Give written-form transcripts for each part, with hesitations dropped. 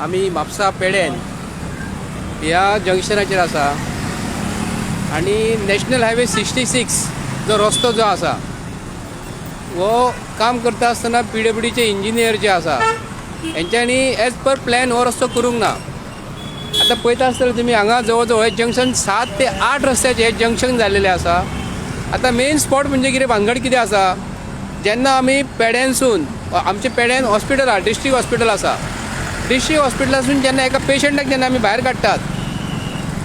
आमी म्हापसा पेडेन ह्या जंक्शनाचेर आसा आनी नॅशनल हायवे 66 जो रस्तो जो आसा हो काम करता आसतना पीडब्ल्यूडीचे इंजिनियर जे आसा हेंच्यांनी एज पर प्लॅन हो रस्तो करूंक ना. आतां पळयता आसतले तुमी हांगा जवळ जवळ हें जंक्शन 7 ते 8 रस्त्याचें हें जंक्शन जाल्लेलें आसा. आतां मेन स्पॉट म्हणजे कितें भानगड कितें आसा, जेन्ना आमी पेड्यांसून आमचें पेड्यान हॉस्पिटल आसा, डिस्ट्रिक्ट हॉस्पिटल आसा, डिस्ट्रिक्ट हॉस्पिटलासून जेन्ना एका पेशंटाक जेन्ना आमी भायर काडटात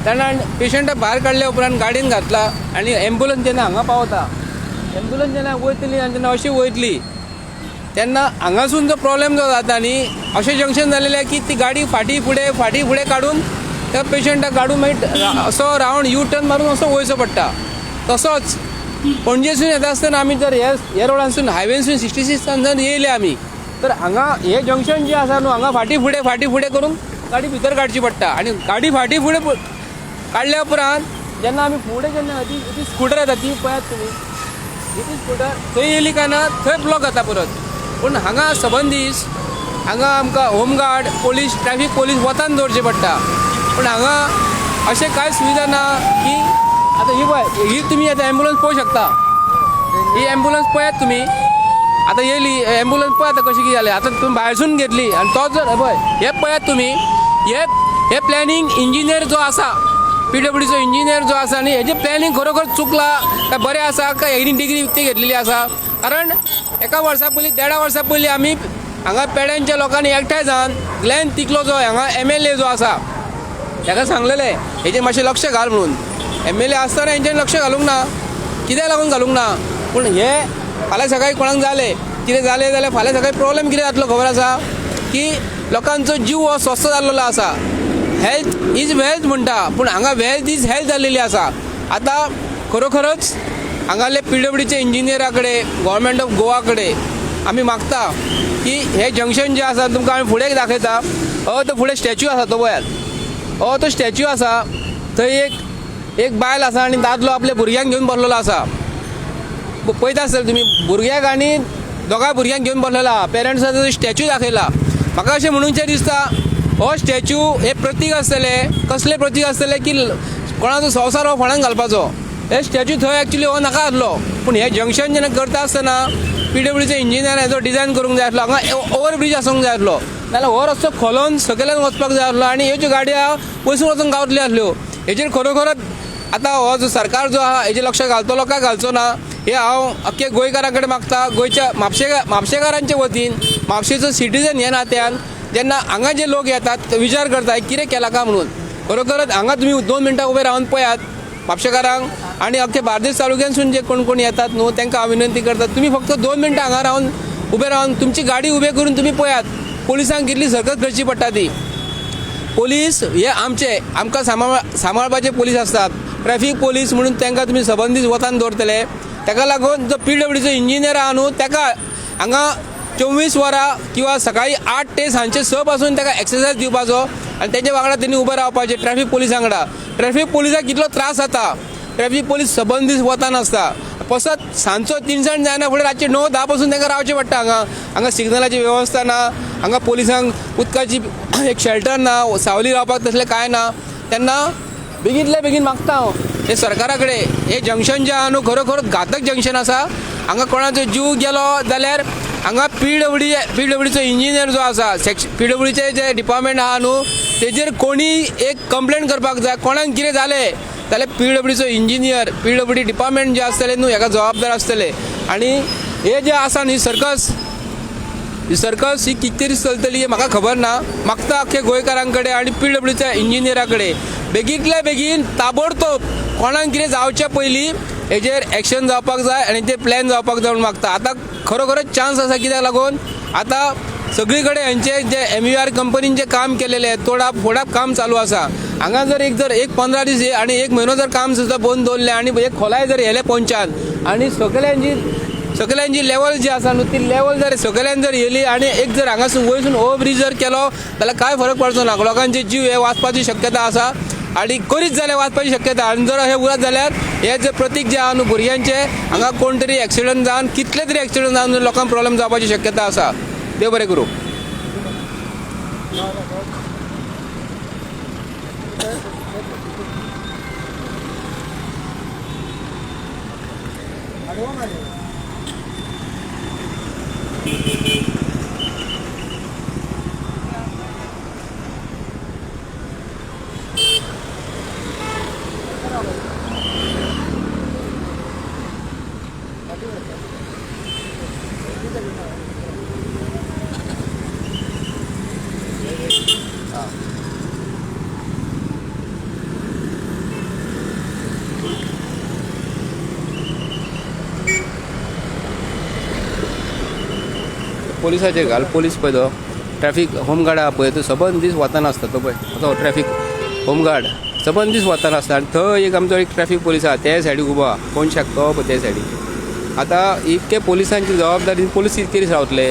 तेन्ना पेशंटाक भायर काडल्या उपरांत गाडयेन घातला आनी एम्बुलंस जेन्ना हांगा पावता, एम्बुलंस जेन्ना वयतली आनी जेन्ना अशी वयतली तेन्ना हांगासून जो प्रॉब्लेम जो जाता न्ही, अशें जंक्शन जालेलें की ती गाडी फाटीं फुडें फाटीं फुडें काडून त्या पेशंटाक काडून मागीर असो रावंड यू टर्न मारून असो वयचो पडटा. तसोच पणजेसून येता आसतना आमी जर ह्या रोडांसून हायवेसून 66 जर येयले आमी तर हांगा हें जंक्शन जें आसा न्हू हांगा फाटीं फुडें फाटीं फुडें करून गाडी भितर काडची पडटा आनी गाडी फाटीं फुडें काडल्या उपरांत जेन्ना आमी फुडें जेन्ना ती स्कुटर येता ती पळयात तुमी, ती स्कुटर थंय येयली काय ना थंय ब्लॉक जाता परत. पूण हांगा सबंद दीस हांगा आमकां home guard police traffic police वतान दवरचे पडटा. पूण हांगा अशें कांय सुविधा ना की आतां ही पळय ही तुमी आतां एम्बुलंस पळोवंक शकता, ही एम्बुलंस पळयात तुमी आतां येयली एम्बुलंस पळय आतां कशी कितें जालें, आतां तुमी भायरसून घेतली आनी तो जर पळय हे पळयात तुमी हे प्लॅनिंग इंजिनियर जो आसा पीडब्ल्यूडीचो इंजिनियर जो आसा न्ही हेजें प्लॅनिंग खरोखर चुकलां काय बरें आसा काय हेणी डिग्री विकती घेतलेली आसा. कारण एका वर्सा पयलीं देडा वर्सा पयलीं आमी हांगा पेड्यांच्या लोकांनी एकठांय जावन ग्लॅन तिकलो जो हांगा MLA जो आसा ताका सांगलेलें हेजेर मातशें लक्ष घाल म्हणून. MLA आसतना हेंच्यांनी लक्ष घालूंक ना, कित्याक लागून घालूंक ना, पूण हे फाल्यां सकाळीं कोणाक जालें कितें जालें जाल्यार फाल्यां सकाळीं प्रॉब्लेम कितें जातलो खबर आसा की लोकांचो जीव हो स्वस्त जाल्लो आसा. हेल्थ is wealth म्हणटा पूण हांगा वेल्थ is health जाल्लेली आसा. आतां खरोखरच हांगाले पीडब्ल्यूडीचे इंजिनियरा कडेन गव्हर्मेंट ऑफ गोवा कडेन आमी मागता की हें जंक्शन जें आसा तुमकां आमी फुडें दाखयता. हो तो फुडें स्टॅच्यू आसा तो पळयात, हो तो स्टॅच्यू आसा थंय एक बायल आसा आनी दादलो आपल्या भुरग्यांक घेवन बसलेलो आसा. पळयता आसतले तुमी भुरग्याक आनी दोगांय भुरग्यांक घेवन बसलेलो आसा. पेरंट्साचो स्टॅच्यू दाखयला. म्हाका अशें म्हणूनचें दिसता हो स्टॅच्यू हे प्रतीक आसतलें, कसलें प्रतीक आसतलें की कोणाचो संवसार हो फोंडान घालपाचो. हे स्टॅच्यू थंय एक्चुली हो नाका आसलो, पूण हें जंक्शन जेन्ना करता आसतना पीडब्ल्यूडीचे इंजिनियर हेजो डिजायन करूंक जाय आसलो, हांगा ओवर ब्रीज आसूंक जाय आसलो, नाल्यार हो रस्तो खोलोन सकयल्यान वचपाक जाय आसलो आनी ह्यो ज्यो गाडयो आहा पयसून वचून गावतल्यो आसल्यो. हेजेर खरोखरच आतां हो जो सरकार जो आहा हेजेर लक्ष घालतलो काय घालचो ना हें हांव अख्खे गोंयकारां कडेन मागता. गोंयच्या म्हापशेकारांचे वतीन म्हापशेचो सिटीजन ह्या नात्यान जेन्ना हांगा जे लोक येतात ते विचार करता कितें केलां काय म्हणून. खरोखरच हांगा तुमी 2 मिनटां उबे रावन पळयात म्हापशेकारांक आनी अख्खे बार्देस तालुक्यांसून जे कोण कोण येतात न्हू तांकां हांव विनंती करता तुमी फक्त 2 मिनटां हांगा रावन उबे रावन तुमची गाडी उबे करून तुमी पळयात पोलिसांक कितली सर्कस करची पडटा ती. पोलीस हे आमचे आमकां सांबाळपाचे पोलीस आसतात, ट्रॅफीक पोलीस म्हणून तांकां तुमी सबंदीत वतान दवरतले. ताका लागून जो पीडब्ल्यूडीचो इंजिनियर आहा न्हू ताका हांगा 24 वरां किंवा सकाळीं 8 ते सांजचे 6 पासून ताका एक्सरसायज दिवपाचो आनी तेजे वांगडा तेणी उबें रावपाचें ट्रॅफीक पोलिसां वांगडा. ट्रॅफीक पोलिसाक कितलो त्रास जाता, ट्रॅफीक पोलीस सबंद दीस वतान आसता, पसत सांजचो तिनसांज जायना फुडें रातचें 9-10 पासून तांकां रावचें पडटा. हांगा हांगा सिग्नलाची वेवस्था ना, हांगा पोलिसांक उदकाची एक शेल्टर ना, सावली रावपाक तसलें कांय ना. तेन्ना बेगींतल्या बेगीन मागता हांव हे सरकारा कडेन हे जंक्शन जें आहा न्हू खरोखर घातक जंक्शन आसा. हांगा कोणाचो जीव गेलो जाल्यार हांगा पीडब्ल्यूडीचो इंजिनियर जो आसा पीडब्ल्यूडीचे जे डिपार्टमेंट आहा न्हू तेजेर कोणी एक कंप्लेन करपाक जाय. कोणाक कितें जालें जाल्यार पीडब्ल्यूडीचो इंजिनियर पीडब्ल्यूडी डिपार्टमेंट जे आसतले न्हू हेका जबाबदार आसतले. आनी हे जे आसा न्ही सर्कस, ही सर्कस ही कितले दीस चलतली हें म्हाका खबर ना. मागता अख्खे गोंयकारां कडेन आनी पीडब्ल्यूडीच्या इंजिनियरा कडेन बेगींतल्या बेगीन ताबडतोब कोणाक कितें जावचे पयलीं हेजेर एक्शन जावपाक जाय आनी ते प्लॅन जावपाक जाय म्हूण मागता. आतां खरोखरच चान्स आसा कित्याक लागून आतां सगळी कडेन हेंचे जे MUR कंपनीन जे काम केलेलें तोडाप फोडाप काम चालू आसा. हांगा जर एक 15 दीस आनी 1 म्हयनो जर काम सुद्दां बंद दवरलें आनी एक खोलाय जर येयले पोंच्यान आनी सगळ्यांची लेवल जी आसा न्हू ती लेवल जर सगळ्यान जर येयली आनी एक जर हांगासून वयसून ओवर ब्रीज जर केलो जाल्यार कांय फरक पडचो ना. लोकांचे जीव हे वाचपाची शक्यता आसा आनी करीत जाल्यार वाचपाची शक्यता. आनी जर अशें उरत जाल्यार हे जे प्रतीक जे आहा न्हू भुरग्यांचे हांगा कोण तरी एक्सिडंट जावन कितले तरी एक्सिडंट जावन लोकांक प्रॉब्लेम जावपाची शक्यता आसा. देव बरें करूं. ना ना. पोलिसाचेर घाल, पोलीस पळय तो ट्रॅफिक होमगार्ड आहा पळय, तो सबंद दीस वतान आसता तो पळय, तो ट्रॅफिक होमगार्ड सबंद दीस वतान आसता. आनी थंय एक आमचो एक ट्रॅफिक पोलीस आहा, ते सायडीक उबो आहा कोनशाक तो पळय ते सायडीक. आतां इतके पोलिसांची जबाबदारी, पोलीस इतके दीस रावतले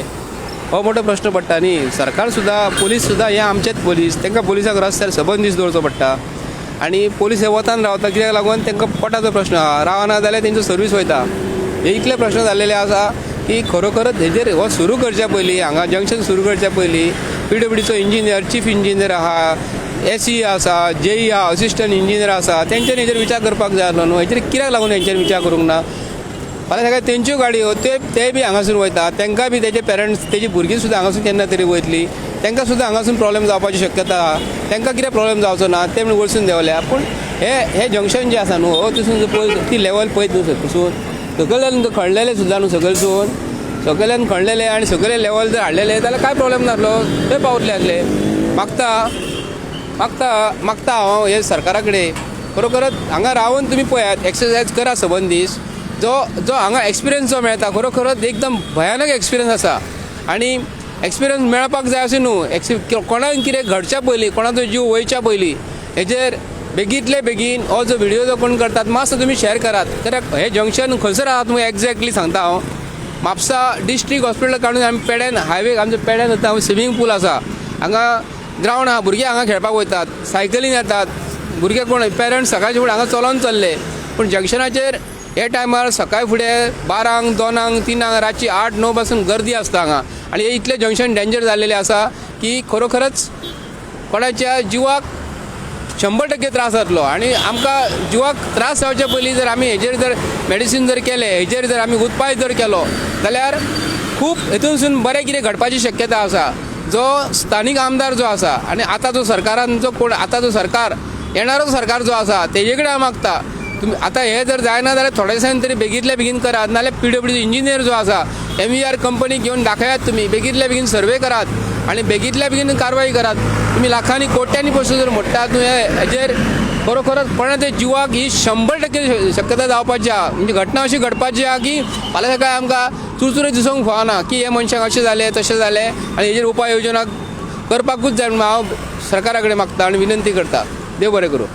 हो मोठो प्रश्न पडटा न्ही. सरकार सुद्दां पोलीस सुद्दां हे आमचेच पोलीस, तांकां पोलिसांक रस्त्यार सबंद दीस दवरचो पडटा. आनी पोलीस हे वतान रावता कित्याक लागून तांकां पोटाचो प्रश्न आहा, रावना जाल्यार तेंचो सर्वीस वयता. हे इतले प्रश्न जाल्लेले आसा की खरोखरच हेजेर हो सुरू करच्या पयलीं, हांगा जंक्शन सुरू करच्या पयलीं पीडब्ल्यूडीचो इंजिनियर, चीफ इंजिनियर आहा, एसई आसा, जेई आहा, असिस्टंट इंजिनियर आसा, तेंच्यानी हेजेर विचार करपाक जाय आसलो न्हू. हेजेर कित्याक लागून हेंच्यानी विचार करूंक ना? फाल्यां सकाळीं तेंच्यो गाडयो ते बी हांगासून वयता, तांकां बी तेजे पेरंट्स तेजी भुरगीं सुद्दां हांगासून केन्ना तरी वयतली, तांकां सुद्दां हांगासून प्रॉब्लेम जावपाची शक्यता आहा. तांकां कितें प्रॉब्लेम जावचो ना ते म्हणून वरसून देंवल्या. पूण हे हे जंक्शन जें आसा न्हू, हो तिसून पळय ती लेवल पळयत न्हू, तिसून सकयल्यान खणलेलें सुद्दां न्हू, सकयलसून सकयल्यान खणलेलें आनी सकयले लेवल जर हाडलेलें जाल्यार कांय प्रॉब्लेम नासलो, थंय पावतले आसले. मागता मागता मागता हांव हे सरकारा कडेन, खरोखरच हांगा रावन तुमी पळयात, एक्सरसायज करा सबंद दीस. जो जो हांगा एक्सपिरियन्स जो मेळटा खरोखरच एकदम भयानक एक्सपिरियन्स आसा. आनी एक्सपिरियन्स मेळपाक जाय अशें न्हू, कोणाक कितें घडच्या पयलीं, कोणाचो जीव वयच्या पयलीं हेजेर बेगींतले बेगीन हो जो व्हिडियो जो कोण करतात मातसो तुमी शेअर करात. कित्याक हें जंक्शन खंयसर आहात न्हू एक्झॅक्टली सांगता हांव, म्हापसा डिस्ट्रिक्ट हॉस्पिटल काडून आमी पेड्यान हायवे आमचो पेड्यान वता, स्विमींग पूल आसा, हांगा ग्रावंड आहा, भुरगे हांगा खेळपाक वयतात, सायकलीन येतात भुरगे, कोण पेरंट्स सकाळचे फुडें हांगा चलोन चल्ले. पूण जंक्शनाचेर हे टायमार सकाळ फुडें 12, 2, 3 रातची 8, 9 पासून गर्दी आसता हांगा. आनी हे इतलें जंक्शन डेंजर जाल्लेलें आसा की खरोखरच कोणाच्या जिवाक 100% त्रास जातलो. आनी आमकां जिवाक त्रास जावचे पयलीं जर आमी हेजेर जर मेडिसीन जर केलें, हेजेर जर आमी उपाय जर केलो जाल्यार खूब हेतूनसून बरें कितें घडपाची शक्यता आसा. जो स्थानीक आमदार जो आसा आनी आतां जो सरकारान जो कोण आतां जो सरकार येणारो सरकार जो आसा तेजे कडेन हांव मागता, तुमी आतां हें जर जायना जाल्यार थोड्या दिसांनी तरी बेगींतल्या बेगीन करात, नाल्यार पीडब्ल्यूडी इंजिनियर जो आसा MER company घेवन दाखयात तुमी, बेगींतल्या बेगीन सर्वे करात आनी बेगींतल्या बेगीन कारवाय करात. तुमी लाखांनी कोट्यांनी पयशे जर मोडटात न्हू, हे हेजेर खरोखरच कोणाच्या जिवाक ही 100% शक्यता जावपाची आहा. म्हणजे घटना अशी घडपाची आहा की फाल्यां सकाळीं आमकां चुरचुरे दिसूंक फावना की हे मनशाक अशें जालें तशें जालें आनी हेजेर उपाय योजना करपाकूच जाय म्हणून हांव सरकारा कडेन मागता आनी विनंती करता. देव बरें करूं.